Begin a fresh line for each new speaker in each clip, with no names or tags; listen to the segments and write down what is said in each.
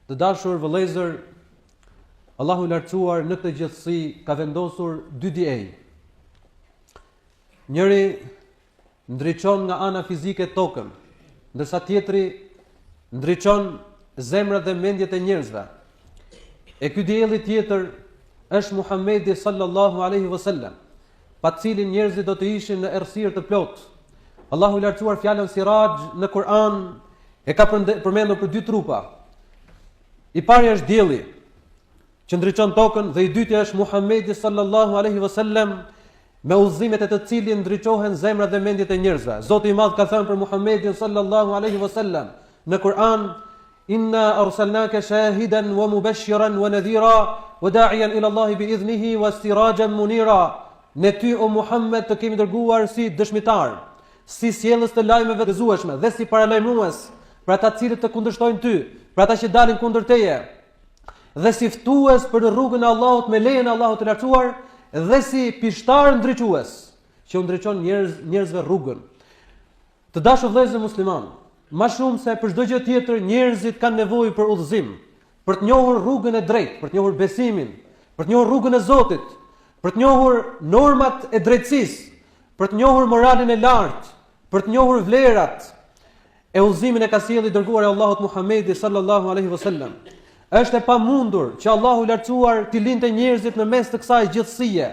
Të dashur vëllezër, Allahu i lartësuar në këtë gjithësi ka vendosur dy diej. Njëri ndriçon nga ana fizike tokën, ndërsa tjetri ndriçon zemrat dhe mendjet e njerëzve. E ky dielli tjetër është Muhamedi sallallahu alaihi wasallam, pa të cilin njerëzit do të ishin në errësirë të plotë. Allahu i lartësuar fjalën siraxh në Kur'an e ka përmendur për dy trupa. I pari është dielli që ndriçon tokën dhe i dyti është Muhamedi sallallahu alaihi wasallam me udhëzimet e të cilit ndriçohen zemrat dhe mendjet e njerëzve. Zoti i Madh ka thënë për Muhamedin sallallahu alaihi wasallam në Kur'an Inna arsalnaka shahidan wa mubashiran wa nadhira wa da'iyan ila Allahi bi idhnihi wa sirajan munira. Ne ty o Muhammed të kemi dërguar si dëshmitar, si sjellës të lajmeve të gëzueshme dhe si paralajmërues për ata të cilët të kundërshtojnë ty, për ata që dalin kundër teje, dhe si ftues për në rrugën e Allahut me lejen e Allahut të lartësuar dhe si pishtar ndriçues që u ndriçon njerëz njerëzve rrugën. Të dashur vëllezër muslimanë, më shumë se për çdo gjë tjetër njerëzit kanë nevojë për udhëzim, për të njohur rrugën e drejtë, për të njohur besimin, për të njohur rrugën e Zotit, për të njohur normat e drejtësisë, për të njohur moralin e lartë, për të njohur vlerat E udhëzimin e ka sjellë i dërguari i Allahut Muhamedi sallallahu alaihi wasallam. Është e pamundur që Allahu i lartësuar t'i linte njerëzit në mes të kësaj gjithësie,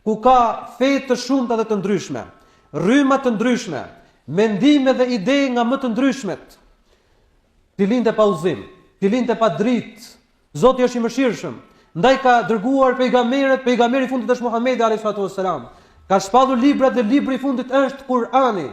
ku ka fe të shumta dhe të ndryshme, rryma të ndryshme, mendime dhe ide nga më të ndryshmet. T'i linte pa udhëzim, t'i linte pa dritë, Zoti është i mëshirshëm, ndaj ka dërguar pejgamberët, pejgamberi i fundit është Muhamedi alayhi salatu wassalam. Ka shpallur librat dhe libri i fundit është Kur'ani.